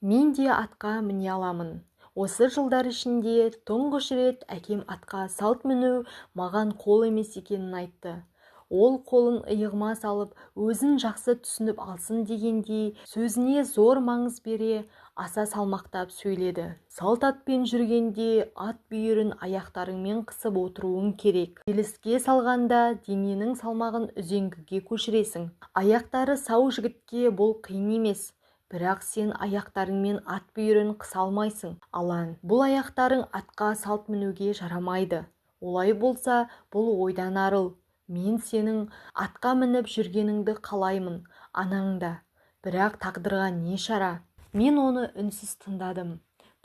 Мен де атқа міне аламын. Осы жылдар ішінде тұңғыш рет әкем атқа салт міну маған қол емес екенін айтты. Ол қолын иығыма салып, өзін жақсы түсініп алсын дегендей, сөзіне зор маңыз бере, аса салмақтап сөйледі. Салт атпен жүргенде ат бүйірін аяқтарыңмен қысып отыруың керек. Желіске салғанда дененің салмағын үзеңгіге көшіресің. Аяқтары сау жігітке бұл қиын емес. Бірақ сен аяқтарыңмен ат бүйірін қыса алмайсың, Алан. Бұл аяқтарың атқа салт мінуге жарамайды. Олай болса, бұл ойдан арыл. Мен сенің атқа мініп жүргеніңді қалаймын, анаң да. Бірақ тағдырға не шара? Мен оны үнсіз тыңдадым.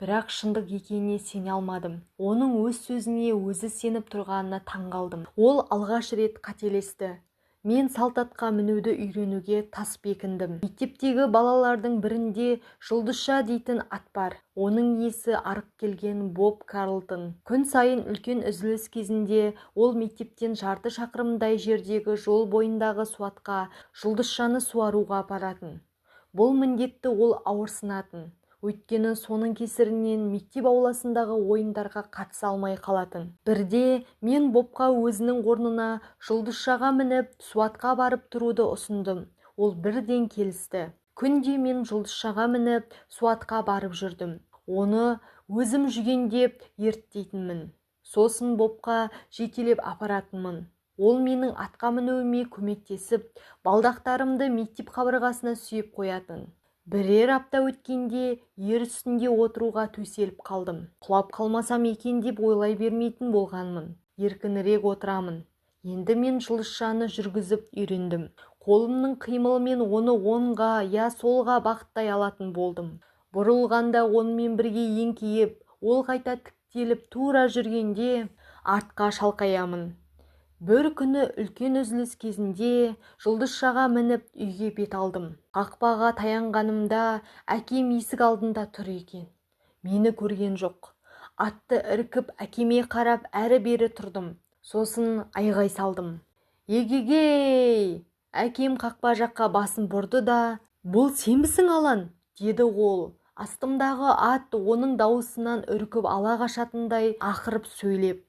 Бірақ шындық екеніне сене алмадым. Оның өз сөзіне өзі сеніп тұрғанына таң қалдым. Ол алғаш рет қателесті. Мен салт атқа мінуді үйренуге тас бекіндім. Мектептегі балалардың бірінде Жұлдызша дейтін ат бар. Оның иесі арық келген Боб Карлтон. Күн сайын үлкен үзіліс кезінде ол мектептен жарты шақырымдай жердегі жол бойындағы суатқа Жұлдызшаны суаруға апаратын. Бұл міндетті ол ауырсынатын. Өйткені соның кесірінен мектеп ауласындағы ойындарға қатыса алмай қалатын. Бірде мен Бобқа өзінің орнына Жұлдызшаға мініп, суатқа барып тұруды ұсындым. Ол бірден келісті. Күнде мен Жұлдызшаға мініп, суатқа барып жүрдім. Оны өзім жүгендеп ерттейтінмін. Сосын Бобқа жетелеп апаратынмын. Ол менің атқа мінуіме көмектесіп, балдақтарымды мектеп қабырғасына сүйеп қоятын. Бірер апта өткенде ер үстінде отыруға төселіп қалдым. Құлап қалмасам екен деп ойлай бермейтін болғанмын. Еркінірек отырамын. Енді мен Жұлдызшаны жүргізіп үйрендім. Қолымның қимылымен оны оңға, я солға бағыттай алатын болдым. Бұрылғанда онымен бірге еңкейіп, ол қайта тіктеліп тура жүргенде артқа шалқаямын. Бір күні үлкен үзіліс кезінде Жұлдызшаға мініп үйге бет алдым. Қақпаға таянғанымда әкем есік алдында тұр екен. Мені көрген жоқ. Атты іркіп әкеме қарап әрі-бері тұрдым. Сосын айғай салдым. Егегей! Әкем қақпа жаққа басын бұрды да, «Бұл сенбісің, Алан?» деді ол. Астымдағы ат оның дауысынан үркіп ала қашатындай ақырып сөйлеп.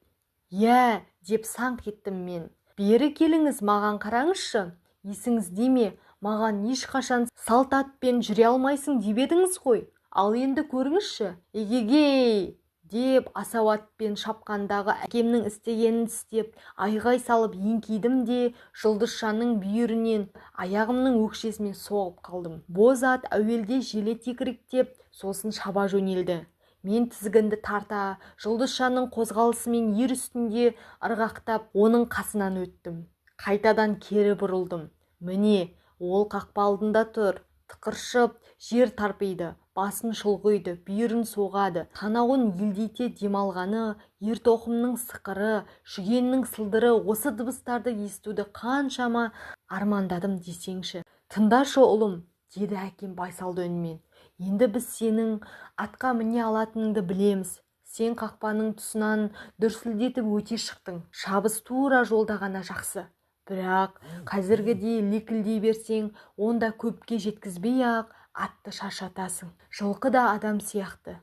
«Иә!» деп саңқ еттім мен. «Бері келіңіз, маған қараңызшы. Есіңізде ме, маған ешқашан салт атпен жүре алмайсың деп едіңіз ғой. Ал енді көріңізші. Егегей!» деп асау атпен шапқандағы әкемнің істегенін істеп, айғай салып еңкейдім де, Жұлдызшаның бүйірінен аяғымның өкшесімен соғып қалдым. Боз ат әуелде желе текіректеп, сосын шаба жөнелді. Мен тізгінді тарта, Жұлдызшаның қозғалысымен ер үстінде ырғақтап, оның қасынан өттім. Қайтадан кері бұрылдым. Міне, ол қақпа алдында тұр. Тықыршып, жер тарпиды, басын шұлғиды, бүйірін соғады. Танауын елдейте демалғаны, ер тоқымның сықыры, жүгеннің сылдыры, осы дыбыстарды естуді қаншама армандадым десеңші. «Тыңдашы, ұлым», деді әкем байсалды үнмен. «Енді біз сенің атқа міне алатыныңды білеміз. Сен қақпаның тұсынан дүрсілдетіп өте шықтың. Шабыс тура жолда ғана жақсы. Бірақ қазіргідей лекілдей берсең, онда көпке жеткізбей-ақ атты шаршатасың. Жылқы да адам сияқты.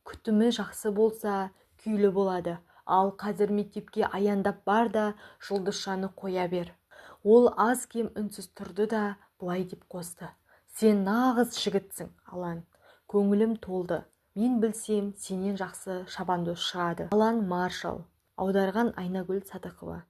Күтімі жақсы болса, күйлі болады. Ал қазір мектепке аяндап бар да, Жұлдызшаны қоя бер». Ол аз-кем үнсіз тұрды да, былай деп қосты. «Сен нағыз жігітсің, Алан. Көңілім толды. Мен білсем, сенен жақсы шабандоз шығады». Алан Маршал. Аударған Айнагүл Садықова.